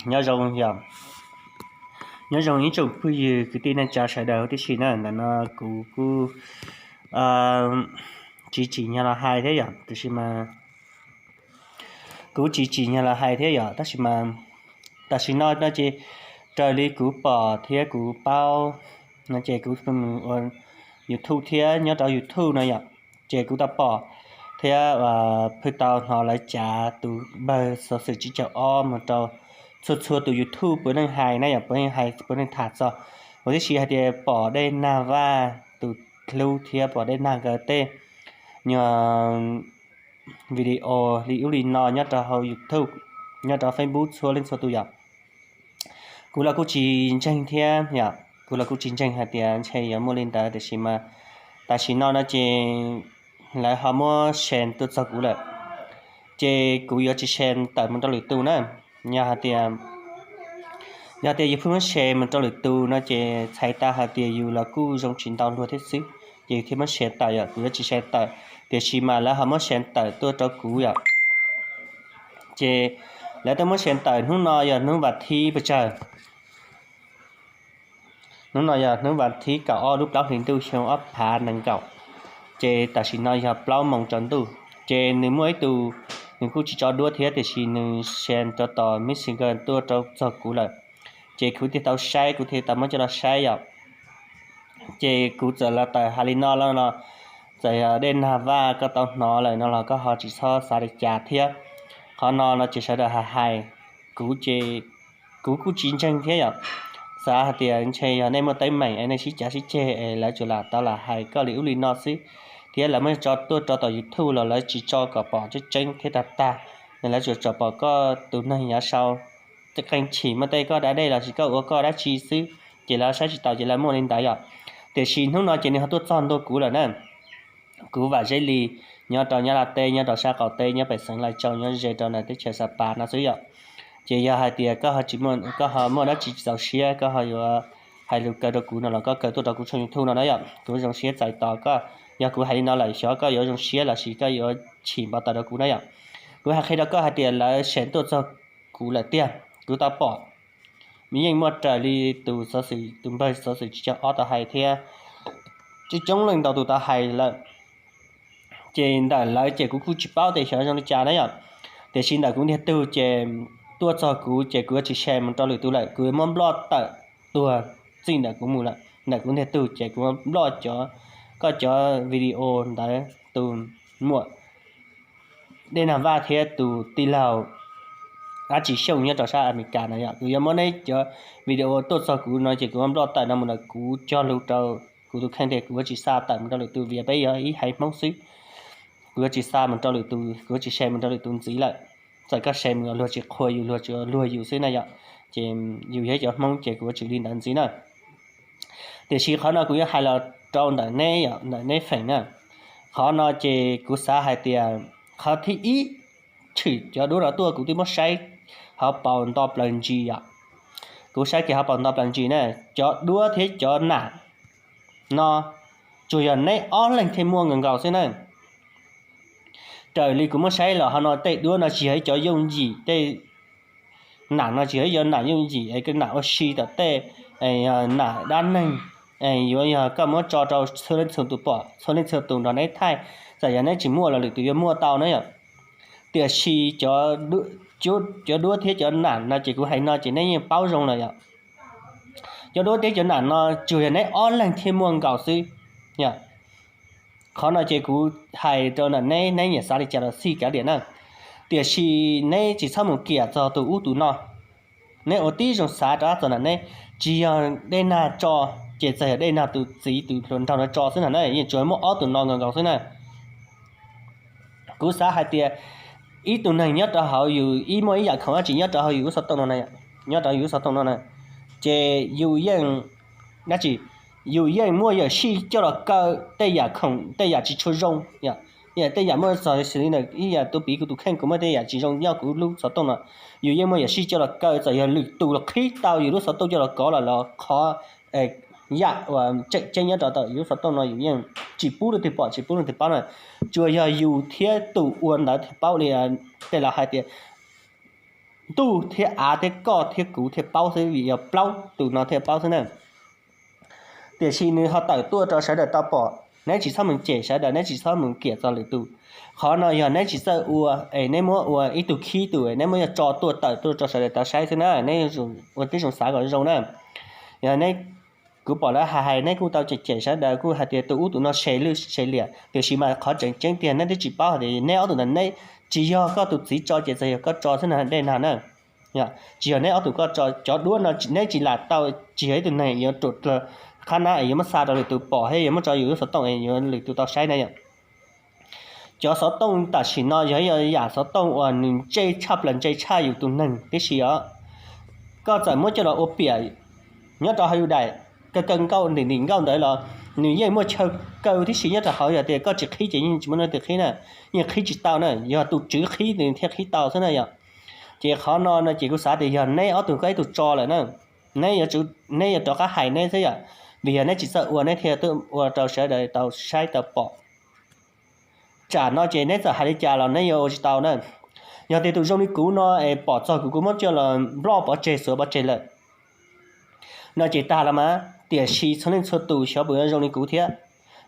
Nyob zoo yom, nyob zoo ib tsoom phooj ywg kwv tij neej tsa sawv daws huv tib si na. Ntawm no kuv kuj tsis tsim nyog los hais thiab yom, tab sis mas kuv tsis tsim nyog los hais thiab yom, tab sis mas tam sim no no ces raws li kuv pom thiab kuv paub no ces kuv mus ua YouTube thiab nyob rau YouTube no yom, ces kuv tau pom thiab pheej tau hnov lawv cav tus npawg xov xwm tsib caug ob mus rau txhua txhua tus YouTube puav leej hais na yom, puav leej hais puav leej tham txog huv tib si hais tias pom Dej Nag Vaj tus hlub thiab pom Dej Nag nkawd tej nyuag video li ub li no nyob rau hauv YouTube, nyob rau Facebook txhua leej txhua tus yom. Kuv los kuj tsis ntseeg thiab yom, kuv los kuj tsis ntseeg hais tias ntshe yuav muaj li ntawd, tiam sis mas tam sim no no ces lawv ho muab share tuaj txog kuv lawm, ces kuv yuav tsis share tawm mus rau lwm tus na. Yog hais tias, yog tias yus pheej muab share mus rau lwm tus no ces txhais tau hais tias yus los kuj zoo tsis ntau luag thiab xwb, ces yus thiaj muab share tawm yom, kuv yuav tsis share tawm, tiam sis mas lawv ho muab share tawm tuaj rau kuv yom. Ces lawv twb muab share tawm hnub no yog hnub vas thib pes tsawg, hnub no yog hnub vas thib kaum ob lub plaub hlis ntuj xyoo ob phav nees nkaum, ces tam sim no yog plaub moos tsaus ntuj. Ces nws muaj ib tug, nws kuj tsis tso duab thiab tiam sis nws share rau tom Messenger tuaj rau txog kuv lawm, ces kuv thiaj tau saib, kuv thiaj tau muab coj los saib yom. Ces kuv txawm los tawm hais li no los no, txawm yog Dej Nag Vaj koj tau hnov lawm no los koj ho tsis txhob xav li cas thiab. Qhov no no ces sawv daws hais hais kuv ces kuv kuj tsis ntseeg thiab yom. Xav hais tias ntshe yog nej muaj teeb meem es nej sib cav sib ceg es lawv tsuas lam tau lam hais koj li ub li no xwb, thiab lawv muab tso tuaj rau tom YouTube los lawv tsis tso kom pom tseeb tseeb thiab tag tag, lawv tsuas tsom pom koj tus neeg yav sau qee chim muaj tej koj da dej los sis koj ua koj dab tsi xwb, ces lawv saib tsis taus ces lawv muaj li ntawd yom. Tiam sis hnub no ces nws ho tuaj txog ntua kuv lawm na. Kuv Vam Zeb Lis, nyob rau Nyab Laj teb, nyob rau sab qaum teb, nyob pem xeev Lais Tsau, nyob ze rau ntawm teb chaws Xa Pas no xwb yom. Ces yog hais tias koj ho tsis muaj, koj ho muaj dab tsi txaus siab koj ho yuav hais lus kaw rau kuv no los koj kaw tuaj rau kuv tshooj YouTube no na yom, kuv zoo siab txais tos koj. Yog kuv hais li no lawm xyov koj yuav zoo siab los sis koj yuav chim npau taws rau kuv na yom. Kuv hais qhia rau koj hais tias lawv share tuaj txog kuv lawm tiag, kuv tau pom, yeej muaj raws li tus xov xwm, tus npawg xov xwm tsib caug ob tau hais thiab coob coob leej ntau tus tau hais lawm. Ces ntawm lawv ces kuv kuj tsis paub tias xyov zoo li cas na yom, tiam sis ntawm kuv ntiag tug ces tuaj txog kuv ces kuv yuav tsis share mus rau lwm tus lawm, kuv yuav muab nploj tawm tuag txij ntawm kuv mus lawm. Ntawm kuv ntiag tug ces kuv nploj cov, koj cov video ntawd, tus muam Dej Nag Vaj thiab tus tij laug Ab Tsis Xyooj nyob rau sab Amelikas na yom, kuv yuav muab neb cov video tuaj txog kuv no ces kuv yuav nploj tawm no mus ntawm kuv cog lus rau kuv tus kheej tias kuv yuav tsis xa tawm mus rau lwm tus vim peb yog ib haiv Hmoob xwb. Kuv yuav tsis xa mus rau lwm tus, kuv yuav tsis share mus rau lwm tus ntxiv lawm. Txawm koj share mus los luag tsis qhuas yus, luag tsuas luag yus xwb na yom. Ces yus yog cov Hmoob ces kuv yuav tsis li ntawd ntxiv na. Tiam sis qhov no kuv yuav hais los rau ntawm neb yom, ntawm neb feem na. Qhov no ces kuv xav hais tias qhov thib ib, tshwm cov duab no tuaj kuv twb muab saib hauv paus nto plaws ntsis yom. Kuv saib kiag hauv paus nto plaws ntsis na, cov duab thiab cov nam no tsuas yog neb ob leeg thiaj muaj nkaus nkaus xwb na. Raws li kuv muab saib los hauv no tej duab no tsis yog ib cov yooj yim, tej nam no tsis yog ib cov nam yooj yim es nam ua si tom tej nam dab neeg. Yuav yog koj muab tso rau txhua leej txhua tus pom, txhua leej txhua tus nrog neb thaij, txawm yog neb tsis muaj los lwm tus yuav muaj tau na yom. Tiam sis cov duab thiab cov nam no ces kuv hais no ces neb yeej paub zoo lawm yom. Cov duab thiab cov nam no tsuas yog neb ob leeg thiaj muaj nkaus xwb. Qhov no ces kuv hais rau ntawm neb, neb nyiam xav li cas los xij kav liam na. Tiam sis neb tsis txhob mus kiam txog tus ub tus no. Neb ua tib zoo xav rov qab txog ntawm neb, tsis yog Dej Nag tso, ces txawm yog Dej Nag tus txiv tus hluas nraug no tso xwb na, yeej tsuas muaj ob tug no nkaus nkaus xwb na. Kuv xav hais tias ib tug neeg nyob rau hauv yus, ib muaj ib yam khoom dab tsi nyob rau hauv yus lub xov tooj no na, nyob rau yus lub xov tooj no na, ces yus yeej, dab tsi, yus yeej muaj yam sij coj los kaw tej yam khoom tej yam tsis tshua zoo, tej yam muaj txog xws li ib yam tus piv kuv tus kheej, kuv muaj tej yam tsis zoo nyob kuv lub xov tooj no, yus yeej muaj yam sij coj los kaw, txawm yog lwm tus los qhib tau yus lub xov tooj coj los kov los los qhov yam uas tseem ceeb nyob rau tom yus lub xov tooj no yus yeej tsis pub leej twg pom tsis pub leej twg paub na. Tsuas yog yus thiab tus ua ntawd thiaj paub li tej laus hais tias ntuj thiab av thiab koj thiab kuv thiaj paub xwb, vim yog plaub tus no thiaj paub xwb na. Tiam sis nws ho tawm tuaj rau sawv daws tau pom, neb tsis txhob mus cem sawv daws, neb tsis txhob mus kiam txog lwm tus. Qhov no yog neb tsis txawj ua es neb muab ua ib tug khib tus, neb muab yog tso tuaj tawm tuaj rau sawv daws tau saib xwb na, neb ua tib zoo xav kom zoo na. Yog neb, kuv pom lawv hais hais neb kuj tau cem cem sawv daws kuj hais tias tus ub tus no se lwj se liam, tiam sis mas qhov tseem ceeb tiag neb twb tsis paub hais tias neb ob tug ntawd neb tsis yog koj tus txiv tso ces txawm yog koj tso xwb no dej nag na. Tsis yog neb ob tug koj tso, cov duab no neb tsis lam tau, tsis yog ib tug neeg yuav ruam dlawg qhab nab es yuav muab xa rau lwm tus pom thiab yuav muab tso yus lub xov tooj es yuav lwm tus tau saib na yom. Cov xov tooj tam sim no yog ib yam xov tooj uas nws ntse tshaj plaws, ntse tshaj yus tus neeg tib si os. Koj txawm muab coj los ua piam nyob rau hauv yus daim kaw kaw nkauj ntim ntim nkauj ntawd los nws yeej muaj chaw kaw tib si nyob rau hauv, yog tias koj tsis qhib ces yeej tsis muaj leej twg qhib na, yeej qhib tsis tau na, yog tus tswv qhib nws thiaj qhib tau xwb na yom. Ces qhov no no ces kuv xav tias yog neb ob tug koj ib tug tso lawm na, neb yuav, neb yuav rov qab hais neb xwb yom, vim yog neb tsis txawj ua neb thiaj tuaj ua rau sawv daws tau saib tau pom. Tsam no ces neb txawm hais li cas los neb yuav ua tsis tau na. Yog tias tus zoo li kuv no es pom txog kuv, kuv muab coj los nploj pov tseg xuav pov tseg lawm no ces tag los mas, tiam sis txhua leej txhua tus xyov puas yuav zoo li kuv thiab.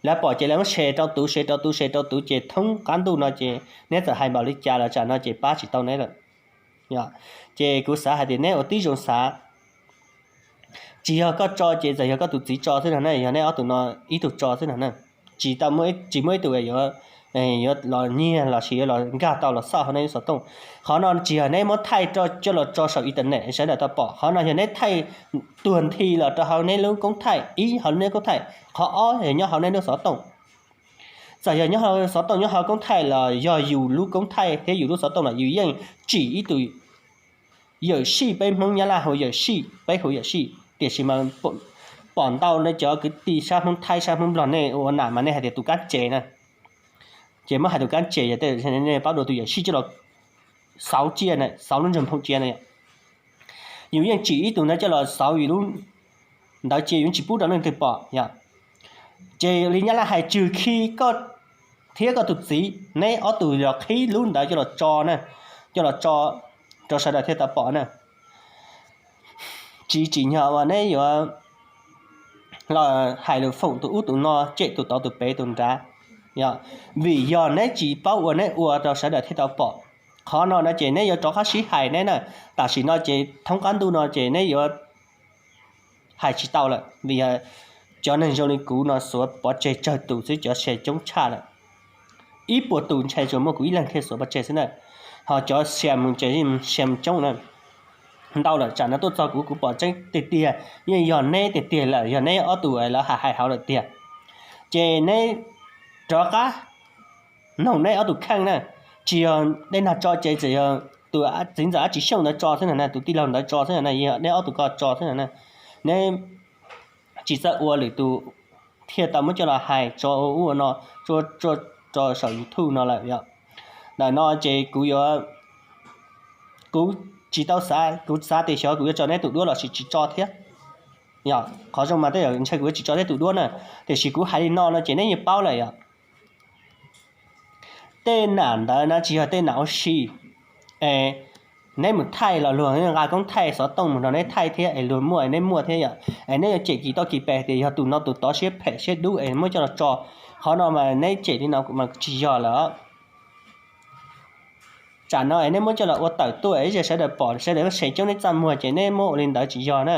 Lawv pom ces lawv muab share rau tus, share rau tus, share rau tus ces thoob qab ntuj no ces neb txawm hais npaum li cas los tsam no ces pab tsis tau neb lawm. Ces kuv xav hais tias neb ua tib zoo xav, tsis yog koj tso ces txawm yog koj tus txiv tso xwb no na, yog neb ob tug no ib tug tso xwb no na. Tsis tau, tsis muaj ib tug yuav, yuav los nyiag los sis yuav los nkag tau los xauj hauv neb lub xov tooj. Qhov no tsis yog neb muab thaij coj los tso saum internet sawv daws tau pom, qhov no yog neb thaij tuag nthi los rau hauv neb lub koob thaij, ib hauv neb lub koob thaij, qhov ob yog nyob hauv neb lub xov tooj. Txawm yog nyob hauv xov tooj, nyob hauv koob thaij los yog yus lub koob thaij thiab yus lub xov tooj los yus yeej tsim ib tug yawm sij, peb Hmoob Nyab Laj hu yawm sij, peb hu yawm sij, tiam sis mas pom ntau cov kwv tij sab Hmoob Thaib sab Hmoob Nplog nej ua nam mas nej hais tias tus kab tsev na. Ces muab hais tus kab tsev yog tej nej paub dua tus yawm sij coj los xauv cia na, xauv lub ntsag phoo cia na. Yus yeej tsim ib tug ntawd coj los xauv yus lub ntawd cia, yus tsis pub rau leej twg pom yom. Ces li Nyab Laj hais, tswg khi koj thiab koj tus txiv, neb ob tug los qhib lub ntawd coj los tso na, coj los tso rau sawv daws thiaj tau pom na. Tsis tsim nyog uas neb yuav los hais lus foom tus ub tus no, cem tus tod tus pem tus nrad, yog vim yog neb tsis paub ua, neb ua rau sawv daws thiaj tau pom. Qhov no no ces neb yuav rov qab sib hais neb na. Tam sim no ces thoob qab ntuj no ces neb yuav hais tsis tau lawm, vim yog cov neeg zoo li kuv no xuav pov tseg tsawg tus xwb, cov share coob tshaj lawm. Ib puas tus ntshai tsuas muaj kuv ib leeg thiaj xuav pov tseg xwb na, ho cov share mus ces share mus coob na. Ntau lawm, tsam no tuaj txog kuv, kuv pom tseeb tiag tiag yeej yog neb tiag tiag lawm, yog neb ob tug lawv hais hais hauv lawm tiag. Ces neb rov qab noog neb ob tug kheej na, tsis yog dej nag tso ces txawm yog tus txiv ntxawm Ab Tsis Xyooj ntawd tso xwb no na, tus tij laug ntawd tso xwb no na, yog neb ob tug ko tso xwb no na. Neb tsis txawj ua lwm tus thiaj tau muab coj los hais tso ua ub ua no, tso saum YouTube no lawm yom. Ntawm no ces kuv yuav, kuv tsis tau xav, kuv xav tias xyov kuv yuav tso neb tus duab los sis tsis tso thiab. Yog qhov zoo mas tej zaum ntshe kuv yuav tsis tso neb tus duab na, tiam sis kuv hais li no no ces neb yeej paub lawm yom. Tej nam ntawd na tsis yog tej nam ua si es neb mus thaij los luag nqa koob thaij xov tooj mus nrog neb thaij thiab es luag muaj es neb muaj thiab yom, es neb yuav cem kis toj kis pes tias yog tus no tus tod siab phem siab dub es muab coj los tso. Qhov no mas neb cem li no mas tsis yog lawm. Tsam no es neb muab coj los ua tawm tuaj es sawv daws pom, sawv daws share coob neb txaj muag ces neb muab ua li ntawd tsis yog na.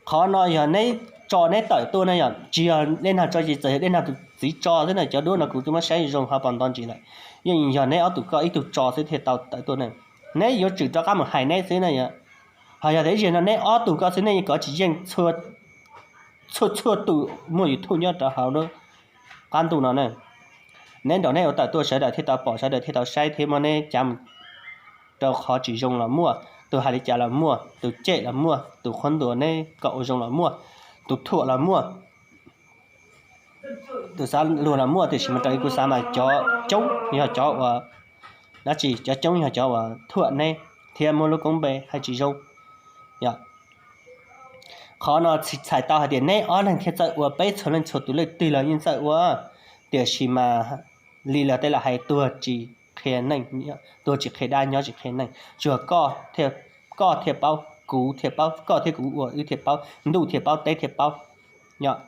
Qhov no yog neb tso neb tawm tuaj na yom, tsis yog dej nag tso ces txawm yog dej nag tus txiv tso xwb na, cov duab no kuv twb muab saib zoo ho pom nto ntsis lawm, yeej yog neb ob tug ko ib tug tso xwb thiaj tau tawm tuaj na. Neb yuav tsum rov qab mus hais neb xwb na yom. Ho yog tias ib zaug no neb ob tug ko xwb nej kov tsis yeej txhua txhua tus muaj YouTube nyob rau hauv lub qab ntuj no na. Neb nrog neb ua tawm tuaj sawv daws thiaj tau pom, sawv daws thiaj tau saib thiab muab neb cav mus rau qhov tsis zoo los muaj, tus hais li cas los muaj, tus cem los muaj, tus qhuab ntuas neb kom ua zoo los muaj, tus thuam los muaj, tus xav luag los muaj, tiam sis mas raws li kuv xav mas cov coob yog cov uas dab tsi, cov coob yog cov uas thuam neb thiab muab lub koob npe hais tsis zoo. Yog qhov no txhais tau hais tias neb ob leeg thiaj txawj ua, peb txhua leej txhua tus leej twg los yeej txawj ua, tiam sis mas li lawv tej laus hais tuag tsis qhia neej, tuag tsis qhia dab, nyob tsis qhia neej, tsuas koj thiaj paub, kuv thiaj paub, koj thiab kuv ua wb thiaj paub, ntuj thiaj paub, teb thiaj paub. Yog,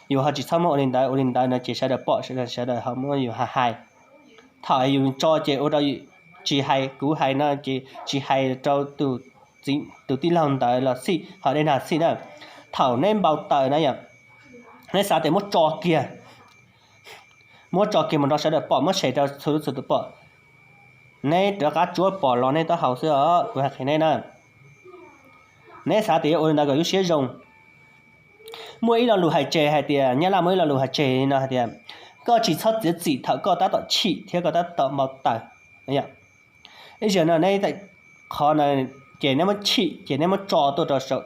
yus ho tsis txhob muab ua li ntawd, ua li ntawd no ces sawv daws pom, sawv daws ho muab yus hais. Thaum yus tso ces ua rau, tsis hais kuv hais no ces tsis hais rau tus tij laug ntawd los xij, ho dej nag xij na. Thaum neb npau taws na yom, neb xav tias muab tso kiag, muab tso kiag mus rau sawv daws pom, muab share rau txhua txhua tus pom, neb rov qab tsuab pom los neb taub hau xwb os, kuv hais qhia neb na. Neb xav tias yuav ua li ntawd kom lub siab zoo. Muaj ib lo lus hais tseg hais tias, Nyab Laj muaj ib lo lus hais tseg no hais tias, koj tsis txhob txiav txim thaum koj tab tom chim thiab koj tab tom npau taws. Ib zaug no neb, qhov no ces neb muab chim ces neb muab tso tuaj rau saum,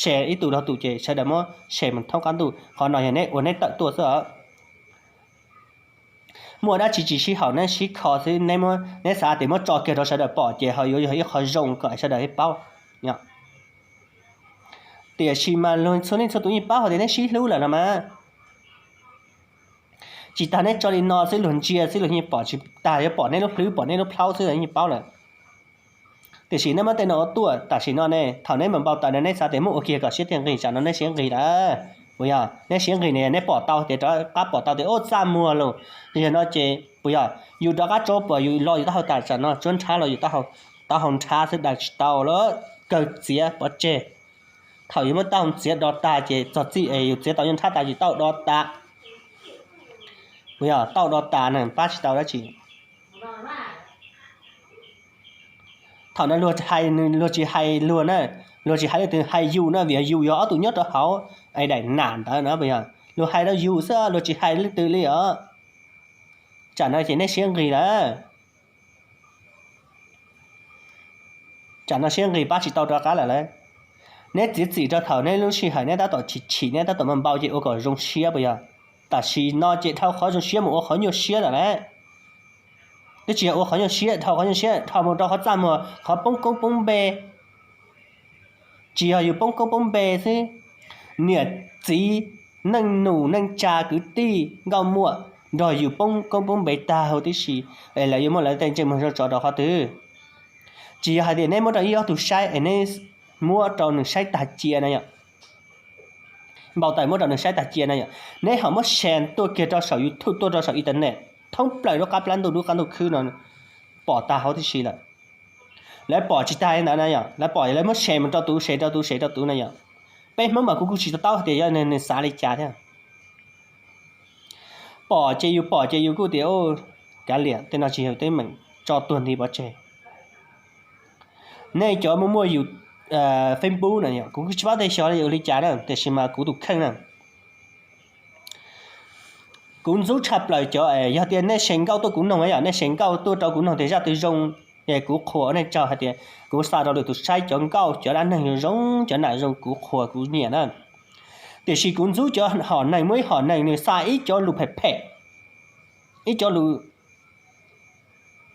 share ib tug rau tus ces sawv daws muab share mus thoob qab ntuj, qhov no yog neb ua neb tawm tuaj xwb os. Muaj dab tsi tsis sib haum neb sib kho xwb, neb xav tias muab tso kiag rau sawv daws pom ces ho yuav yog ib qho zoo kom sawv daws paub. Tiam sis mas luag txhua leej txhua tus yeej paub hais tias neb sib hlub lawm no mas. Tsis tas neb tso li no xwb luag ntsia xwb luag yeej pom tsis tag, yuav pom neb lub hlwb pom neb lub plhaub xwb los yeej paub lawm. Tiam sis neb muab tej no ua tuaj tam sim no ne, thaum neb mus npau taws no neb xav tias muab ua kiag kom siab thiaj nqig, tsam no neb siab nqig lawm. Puas yog? Neb siab nqig ne, neb pom tau tias rov qab pom tau tias ub txaj muag los, yog no ces puas yog? Yus rov qab tso pom yus lo yus taub hau tas, tsam no tsuab nrhab los yus taub hau nrhab xwb daws tsis tau lawm, kawg txiav pov tseg. Thaum yus muab taub hau txiav do tag ces txog txij es yus txiav tau nyuag nrhab tas yus taub hau do tas. Puas yog? Taub hau do tas na pab tsis tau dab tsi. Thaum no luag hais, luag tsis hais luag na, luag tsis hais leej twg, hais yus na, vim yus yog ob tug nyob rau hauv es daim nam ntawd no puas yog? Luag hais rau yus xwb, luag tsis hais leej twg li os. Tsam no ces neb siab nqig lawm. Tsam no siab nqig pab tsis tau rov qab lawm lauj. Neb txiav txim rau thaum neb lub sij hawm neb tab tom chim chim, neb tab tom npau npau ces ua kom zoo siab puas yog? Tam sim no ces dhau qhov zoo siab mus ua qhov nyuaj siab lawm lauj. Twb tsis yog ua qhov nyuaj siab, dhau qhov nyuaj siab dhau mus rau qhov txaj muag, qhov poob koob poob npe. Tsis yog yus poob koob poob npe xwb, niam txiv, neej nus neej tsa, kwv tij nkauj muam nrog yus poob koob poob npe tag huv tib si, es lawv yuav muab lawv tej ntsej muag zoo tso rau qhov twg? Tsis yog hais tias neb muab rau ib ob tug saib es neb muab rau nws saib tag cia na yom, npau taws muab rau nws saib tag cia na yom, neb ho muab share tuaj kiag rau saum YouTube, tuaj rau saum internet, thoob plaws lub qab plab ntuj, lub qab ntuj khwb no pom tag huv tib si lawm. Lawv pom tsis tag li ntawd na yom, lawv pom lawv muab share mus rau tus, share rau tus, share rau tus na yom. Peb Hmoob mas kuv kuj tsis to taub hais tias yog nws xav li cas thiab. Pom ces yus pom ces yus kuj tias, kav liam, tej no tsis yog teeb meem, tso tuag nthi pov tseg. Nej cov muaj muaj yus Facebook na yom, kuv kuj tsis paub tej xyov li cas na, tiam sis mas kuv tus kheej na, kuv ntxub tshaj plaws cov, yog tias nej share nkauj tuaj kuv noog yom, nej share nkauj tuaj rau kuv noog tias zaj twg zoo, es kuv qhuas nej tsaug hais tias kuv xa rau lwm tus saib cov nkauj, cov dab neeg zoo zoo, cov nam zoo, kuv qhuas kuv nyiam na. Tiam sis kuv ntxub cov hom neeg, muaj ib hom neeg nws xa ib cov lus phem phem, ib cov lus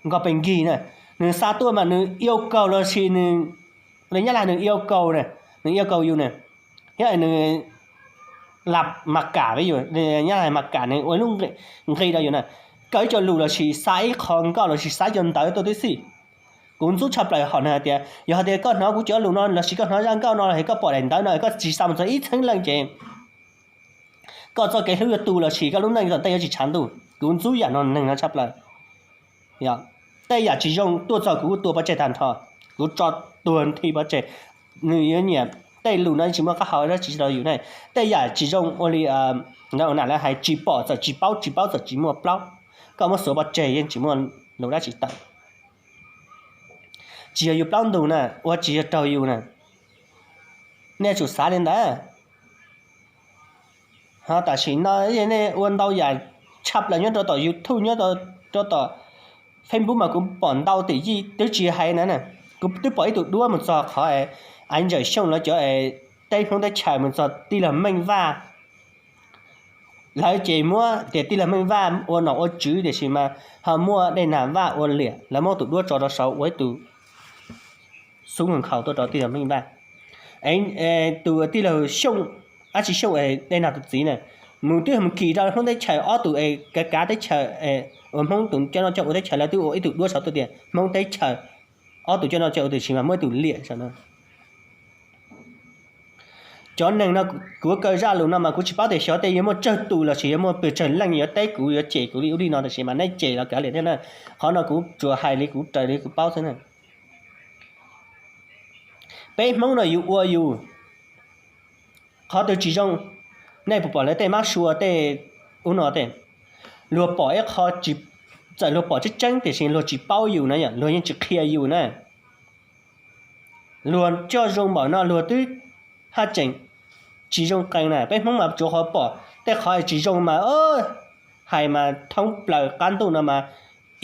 nkog pes nkig na, nws xa tuaj mas nws iau kaug los sis nws, nyab laj nws iau kaug na, nws iau kaug yus na, thiab nws lam mas kam, nyab laj mas kam nws ua ib lub nqi rau yus na, kaw ib co lus los sis xa ib qho nkauj los sis xa ib co ntawv tuaj tib si. Kuv ntxub tshaj plaws hom neeg hais tias yog hais tias koj hnov kuv cov lus no los sis koj hnov zaj nkauj no los sis koj pom daim ntawv no koj tsis xa mus txog ib txheeb leej ces koj txoj kev hlub yuav tu los sis koj lub neej tom ntej yuav tsis tshav ntuj. Kuv ntxub yam no neeg no tshaj plaws. Tej yam tsis zoo tuaj txog kuv kuj tua pov tseg tag nrho, kuv tso tuag nthi pov tseg. Nws yuav nyiam tej lus no tsis muaj qab hau dab tsi rau yus ne. Tej yam tsis zoo ua li, ua nam lawv hais tsis pom txawm tsis paub, tsis paub txawm tsis muaj plaub. Koj muab xuav pov tseg yeej tsis muaj lus dab tsi tawm. Tsis yog yus plaub ntug na, ua tsis yog raug yus na. Nej tsum xav li ntawd. Ho tam sim no nej ua ntau yam tshaj plaws nyob rau tom YouTube, nyob rau tom Facebook mas kuv pom ntau tim yij twb tsis hais na, kuv twb pom ib tug duab mus txog qhov Aiv Ntsaum Xyooj lawv cov teb Hmoob teb chaws mus txog tij laug Meej Vaj. Lawv ces muab tias tij laug Meej Vaj ua nom ua tswv tiam sis mas ho muaj Dej Nag Vaj ua liam, lawv muab tus duab tso rau saud ua ib tug xub nkhaus tuaj rau tij laug Meej Vaj. Tus tij laug Xyooj, dab tsi Xyooj, Dej Nag tus txiv na, mus twb mus kis rau Hmoob teb chaws, ob tug es kav kav teb chaws, uas Hmoob tus coj noj coj ua teb chaws lawv twb ua ib tug duab saum tuaj tias Hmoob teb chaws, ob tug coj noj coj ua tiam sis mas muaj ib tug liam saum no. Cov neeg no, kuv kaw zaj lus no mas kuv tsis paub tias xyov tej yuav muaj tsawg tus los sis yuav muaj pes tsawg leej yuav teb kuv yuav cem kuv li ub li no, tiam sis mas nej cem los kav liam thiab na. Qhov no kuv tsuas hais li kuv raws li kuv paub xwb na. Peb Hmoob no yus ua yus qhov twg tsis zoo, nej puas pom lawv tej mab sua tej ub no tej, luag pom ib qho, txawm luag pom tseeb tseeb tiam sis luag tsis paub yus na yom, luag yeej tsis qhia yus na. Luag coj zoo npaum no luag twb haj tseem tsis zoo qees na. Peb Hmoob mas tsuav qhov pom tej qhov tsis zoo mas hais mas thoob plaws qab ntuj no mas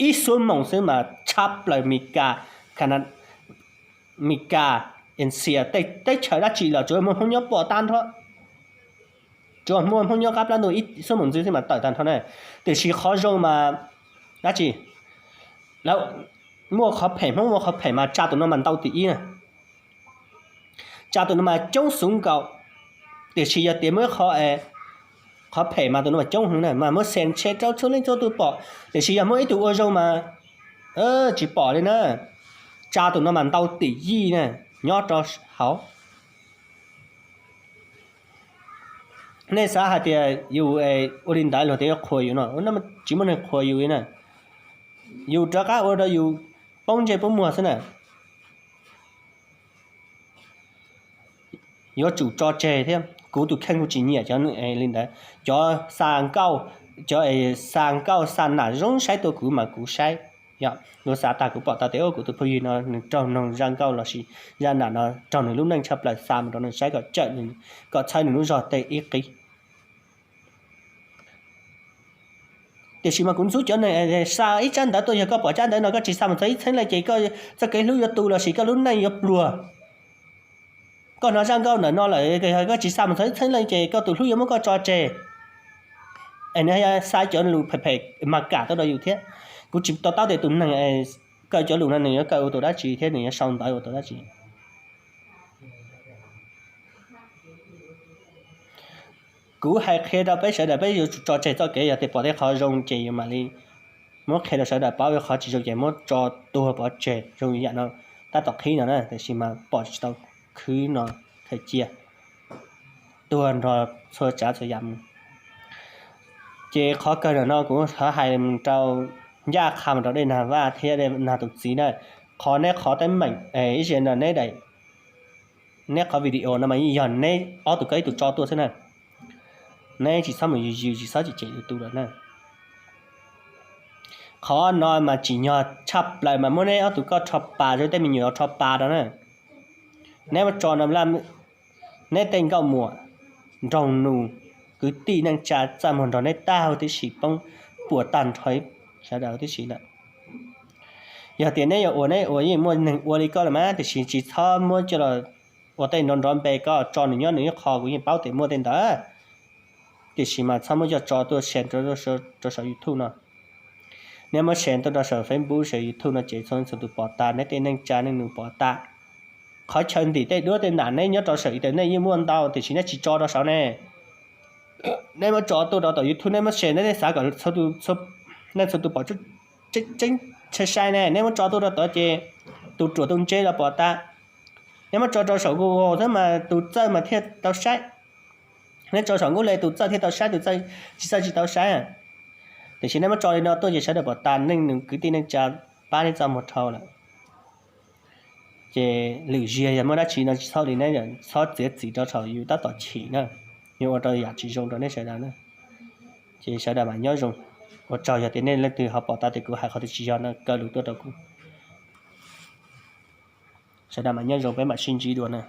ib xuab moos xwb mas tshab plaws Mes Kas, Kas Nas, Mes Kas, Asia, tej teb chaws dab tsi los tsuav muaj Hmoob nyob pom tag nrho. Tsuav muaj Hmoob nyob qab plab ntuj ib xuab moos ntxiv xwb mas tawm tag nrho na. Tiam sis qhov zoo mas dab tsi, lawv muaj qhov phem, Hmoob muaj qhov phem mas tsa tus no mas ntau tim ib na. Tsa tus no mas coob xwv nkaus. Tiam sis yog tias muaj ib qho, qhov phem mas tus no mas coob heev na mas muab share rau txhua leej txhua tus pom, tiam sis yog muaj ib tug ua zoo mas tsis pom li na. Tsa tus no mas ntau tim yij na, nyob rau hauv. Nej xav hais tias yus ua li ntawd luag thiaj yuav qhuas yus no, tsis muaj neeg qhuas yus li na. Yus rov qab ua rau yus poob ntsej poob muag xwb na. Yuav tsum tso tseg thiab, kuv tus kheej kuv tsis nyiam cov li ntawd. Cov xa nkauj, cov xa nkauj xa nam zoo saib tuaj kuv mas kuv saib. Yog kuv xav tag kuv pom tau tias kuv tus phooj ywg no nws raug noog zaj nkauj lossis zaj nam no raug nws lub neej tshaj plaws xa mus rau nws saib kom cawm, kom txhawb nws lub zog tej ib qib. Tiam sis mas kuv ntxub cov neeg xa ib tsab ntawv tuaj, yog koj pom tsab ntawv no koj tsis xa mus txog ib txheeb leej ces koj txoj kev hlub yuav tu lossis koj lub neej yuav pluag. Koj hnov zaj nkauj ntawm no lawm, koj tsis xa mus txog ib txheeb leej ces koj tus hlub yuav muab koj tso tseg. Es nws xa cov lus phem phem mas kam tuaj rau yus thiab. Kuv tsis to taub tias tus neeg kaw cov lus no nws yuav kaw ua tus dab tsi thiab nws yuav sau ntawv ua tus dab tsi. Kuv hais qhia rau peb sawv daws, peb yuav tsum tso tseg txoj kev, yog tias pom tej qhov zoo ces yus mam li muab qhia rau sawv daws paub, qhov tsis zoo ces muab tso tuag pov tseg zoo yam no. Tab tom qhib no na, tiam sis mas pom tsis tau khwb no, khaws cia tuag nrog txhua tsav txhua yam mus. Ces qhov kawg ntawm no kuv thov hais rau ncaj qha mus rau Dej Nag Vaj thiab Dej Nag tus txiv na, qhov neb qhov teeb meem ib zaug no neb daim, neb qhov video no mas yeej yog neb ob tug koj ib tug tso tuaj xwb na. Neb tsis txhob mus yws yws, tsis txhob cem cem tus tus lawm na. Qhov no mas tsim nyog tshaj plaws mas muab neb ob tug koj rho pas rau tej me nyuam rho pas rau na. Neb muab tso no, neb tej nkauj muam, nroog nus, kwv tij neej tsa txaj muag nrog neb tag huv tib si poob puas tag nrho sawv daws huv tib si lawm. Yog tias neb yuav ua, neb ua yeej muaj neeg ua li koj lawm mas, tiam sis tsis txhob muab coj los ua tej nrov nrov npe koj, tso nws nyob nws ib qho, kuv yeej paub tias muaj tej ntawd. Tiam sis mas txhob muab coj tso tuaj share rau saum YouTube no. Neb muab share tuaj rau saum Facebook saum YouTube no ces txhua txhua tus pom tas, neb tej neej tsa neej nus pom tas. Qhov chaw ntim tej duab tej nam neb nyob rau saum internet yeej muaj ntau, tiam sis neb tsis tso rau saud ne. Neb muab tso tuaj rau tom YouTube, neb muab share, neb xav kom nej txhua tus pom tseeb sai sai ne. Neb muab tso tuaj rau tod ces tus ruam tus ntse los pom tas. Neb muab tso rau saum Google xwb mas tus txawj mas thiaj tau saib. Neb tso saum Google tus txawj thiaj tau saib, tus txawj tsis txawj tsis tau saib. Tiam sis neb muab tso li no tuaj ces sawv daws pom tas, neej nus kwv tij neej tsa pab neb txaj muag dhau lawm. Ces lwm zaus yog muaj dab tsi no tsis txhob li, neb txhob txiav txim rau saum, yus tab tom chim na, yus ua rau yam tsis zoo rau neb sawv daws na. Ces sawv daws mam nyob zoo. Ua tsaug yog tias nej leej twg ho pom tau tias kuv hais qhov twg tsis yog no kaw lus tuaj rau kuv. Sawv daws mam nyob zoo, peb mam sib ntsib dua na.